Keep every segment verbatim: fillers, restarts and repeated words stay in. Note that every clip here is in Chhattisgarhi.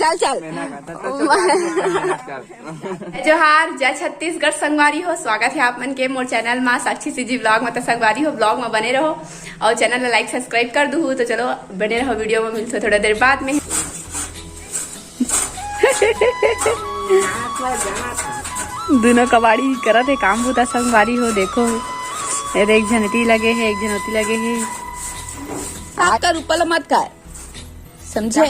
चल, चल। जोहार, जय छत्तीसगढ़ संगवारी हो, स्वागत है आप मन के मोर चैनल मा साक्षी सीजी ब्लॉग में। तो संगवारी हो, ब्लॉग में बने रहो और चैनल ला लाइक सब्सक्राइब कर दू। तो चलो बने रहो वीडियो में, मिलते थोड़ा देर बाद में। दोनों कबाड़ी करत हे काम बुता संगवारी हो। देखो, ये देख, एक झन एती लगे हे, एक झन ओती लगे हे। आ कर ऊपर मत कर, समझे?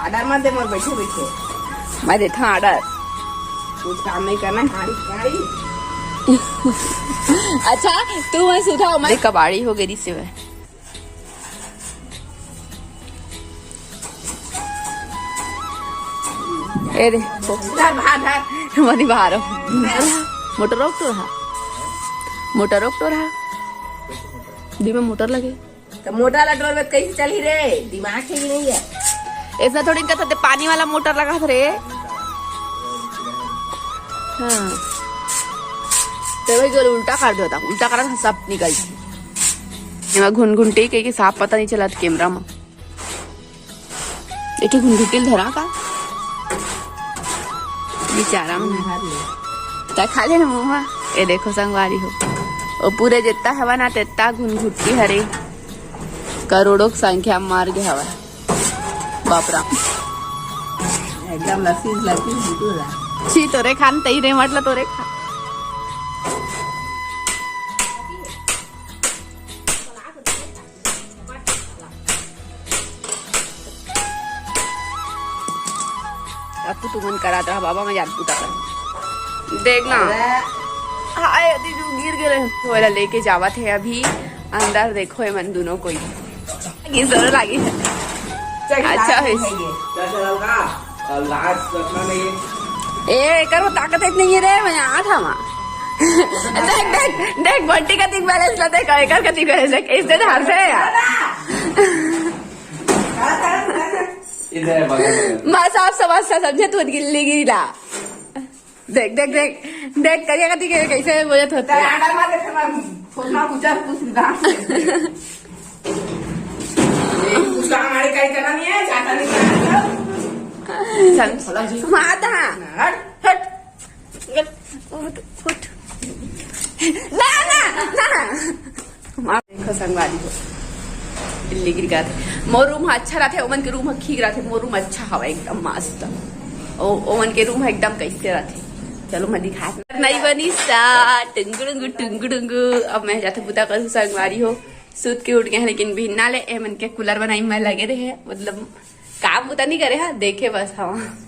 ऑर्डर मत दे मोर, बैठे बैठे। मैं देता ऑर्डर। कुछ काम नहीं करना है, गाड़ी, गाड़ी। अच्छा, तू मैं सुधाओ, मैं देख, कबाड़ी हो गई से मैं। ए दे, धर, बाहर धर। मनी बाहर हो। मोटर रोक तो रहा, मोटर रोक तो रहा। दी में मोटर लगे। तो मोटर ला डोर में कैसे चली रे? दिमाग है कि नहीं है? ऐसा थोड़ी कहता थे, पानी वाला मोटर लगा था रे। हाँ। तो वही जो उल्टा कर देता, उल्टा करा था, सब निकल जाए। एमा घुन घुनटे के, के साफ पता नहीं चला कैमरा में। एक घुन घुटिल धरा का बेचारा मन। तै खा ले ना मुँह। ये देखो संगवारी हो, वो पूरे जितना हवा ना, तितना घुन घुट्टी हरे, करोड़ों की संख्या में मार गए हवा। बाप रा। एकदम लसीज लसीज बिल्कुल। छी तोरे खान तई रे, मतलब तोरे खा। अब तो तुमन करात रहा बाबा, मैं जात पूता कर। देखना। अरे। हाय, अति जो गिर गए। ओला लेके जावत है अभी अंदर। देखो, ये मन दोनों कोई। ये जरूर लागी है। चल, अच्छा लास्ट है। है ये। चल, चल, हल्का। और लास्ट रखना नहीं है। ए, एकर वो ताकत इतनी नहीं है रे, मैं यहाँ था वहाँ। देख, देख, देख, बंटी का तीन बैलेंस ला, देख, एकर का तीन बैलेंस, देख, इससे तो हारते हैं यार। इधर है बगल में। माँ साहब समस्या समझे, तू गिल्ली गिला। देख, देख, देख, देख, करिया कति के कैसे बोलत होते। तेरा आटा मार के फिर मैं फोड़ना कुचर कुछ दांत से। ये कुछ काम आने का इतना नहीं है, चाटा नहीं खाना। चल, माता। हट, हट। हट, उठ, उठ। ना, ना, ना। मार देखो संगवारी हो, बिल्ली गिर गा थे। मोर रूम ह अच्छा रथे, ओमन के रूम ह ठीक रथे, मोर रूम अच्छा हवा एकदम मस्त। ओ, ओमन के रूम ह एकदम कैसे रथे, चलो मैं दिखा। नहीं बनी सा टुंगु टुंगु टुंगु टुंगु। अब मैं जाते बुता करूँ संगवारी हो, सुत के उठ गए हैं, लेकिन बिहन्ना ले एमन के कूलर बनाई में लगे रहे, मतलब काम बुता नहीं करे हा, देखे बस। हाँ,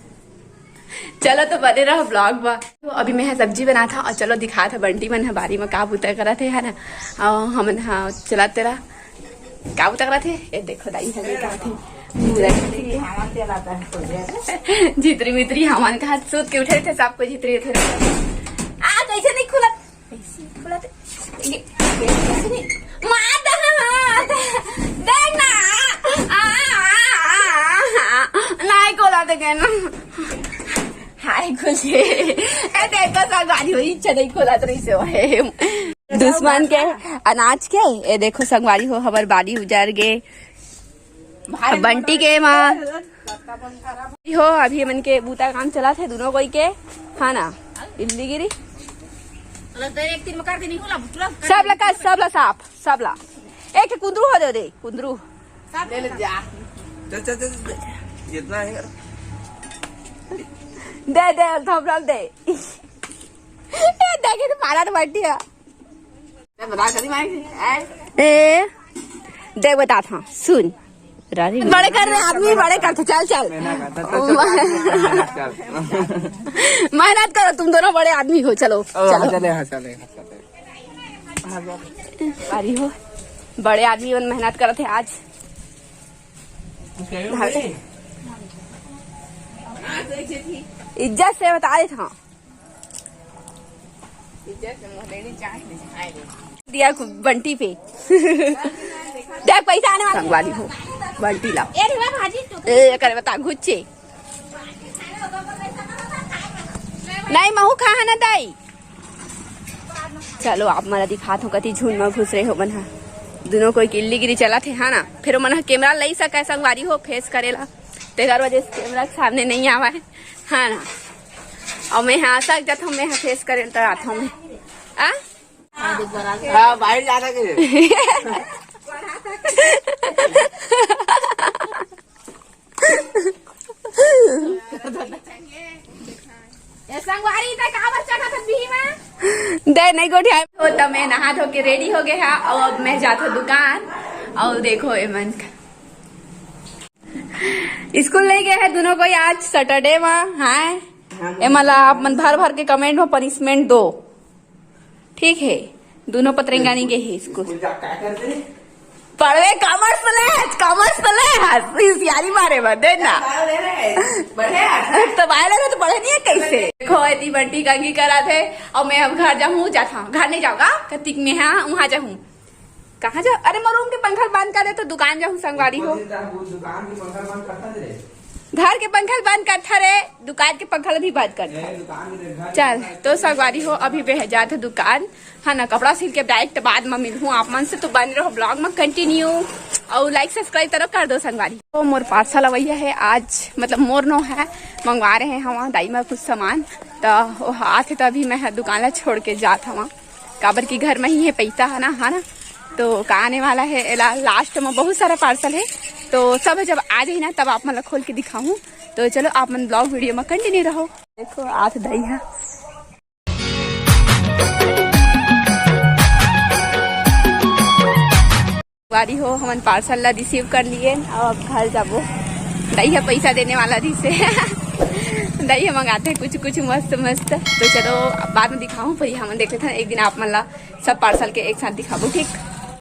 चलो तो बने रहो ब्लॉग में। तो अभी मैं ह सब्जी बनात हव और चलो दिखात हव बंटी मन ह बारी में का बुता करत हे, है ना। और हमन ह चलत तेरा का बुता करत हे, ये देखो दाई ह का थे पूरा झितरी मितरी हमन का हाथ सूत के उठे थे, सबको झितरी उठे। आ, कैसे नहीं खुलत? कैसे खुलत? ये, ये कैसे नहीं? मार दे, मार दे। देख ना। आ, आ, आ, आ, आ। नहीं खोला तो कहना। हाय खुशी। ए, देखो, संगवारी हो, इच्छा नहीं खोला तो इसे होए। दुश्मन के अनाज के, ए, देखो, संगवारी हो, हमर बाड़ी उजर गे। बंटी के माँ। हो, अभी हमन के बूता काम चलत हे, दोनों कोई के, हाँ ना, इल्ली गिरी। अरे, तो एक दिन में कर देनी होला, पूरा कर सब ला देनी। कर, सब ला साफ, सब ला। एक कुंदरू हो दे, दे, कुंदरू। ले ले जा। चल, चल, चल, चल। जितना है कर। दे, दे, थोपड़ा दे। ए, देखे तो मारा तो बैठी है। बता, कभी मारेंगे, हैं? ए, देख बता था, सुन। रानी बड़े कर रहे आदमी, बड़े कर, चल, चल। मेहनत कर, चल, चल, चल, चल। मेहनत करो, तुम दोनों बड़े आदमी हो, चलो, ओ, हाँ, चलो। चले, हाँ, चले, हाँ, चले। अरे हो, बड़े आदमी मन मेहनत करत हे आज। इज्जत से बता देत हव। दिया कु-, बंटी पे। देख पैसा आने वाला। संगवारी हो, बंटी ला। ए, रे भाजी, तो ए, करे बता, घुच्चे। नहीं, महू खा है ना दाई। चलो, आप मन ला दिखात हव, कति झुंड में घुस रहे हो मन हा। दोनों कोई किल्ली गिरी चलत हे, हाँ ना? फिर मन हा कैमरा लई सके, संगवारी हो, फेस करेला। तेकर वजह से कैमरा के सामने नहीं आवा है, हाँ ना। और मैं यहाँ सक जाता हूँ, मैं यहाँ फेस करें तो आता हूँ मैं। आ? हाँ, बाहर जाना के लिए। ए संगवारी, तै काबर चढ़त हस बिही में? दे नहीं गोठिया। तो तब मैं नहा धो के रेडी हो गए हा, और अब मैं जात हूँ दुकान। और देखो एमन, स्कूल नहीं गए हैं दोनों कोई, आज सैटरडे मा। हाँ, एमन ला आप मन भर भर के कमेंट में पनिशमेंट दो, ठीक है? दोनों पतरंगा नहीं गए हैं स्कूल। स्कूल जा, का करते? पढ़वे कॉमर्स ले, कॉमर्स ले, हंस, होशियारी मारे मत देना। तो बाहर ले तो पढ़े नहीं है कैसे? देखो, इतनी बंटी कंगी करा थे, और मैं अब घर जाऊँ, जाता हूँ। घर नहीं जाऊँगा, कतिक में हाँ, वहाँ जाऊँ। कहाँ जा? अरे, मोर रूम के पंखा बंद कर दे तो दुकान जाऊँ, संगवारी हो। दुकान के पंखा बंद करता रे। घर के पंखा बंद करता रे, दुकान के पंखा भी बंद करता। ए, दुकान के घर चल, तो संगवारी हो, अभी मैं जात हूँ दुकान, है ना, कपड़ा सिल के डायरेक्ट बाद में मिलहूँ आप मन से। तो बने रहो ब्लॉग में कंटिन्यू, और लाइक सब्सक्राइब तरफ कर दो संगवारी। तो मोर पार्सल अवैया है आज, मतलब मोर नो है, मंगवा रहे हैं हम दाई में कुछ सामान, तो वो आथे तो अभी मैं दुकान ला छोड़ के जात हूँ। काबर कि घर में ही है, पैसा है ना, है ना। तो का आने वाला है एला, लास्ट में बहुत सारा पार्सल है, तो सब जब आ जाए ना तब आप मन ला खोल के दिखाऊँ। तो चलो आप मन ब्लॉग वीडियो में कंटिन्यू रहो। देखो आत दई है। वारी हो, हमन पार्सल ला रिसीव कर लिए, अब घर जाबो। दई है पैसा देने वाला रिसे। दई है मंगाते कुछ कुछ मस्त मस्त। तो चलो अब बाद में दिखाऊँ, पर हमन देख लेते हैं एक दिन आप मन ला सब पार्सल के एक साथ दिखाबो, ठीक?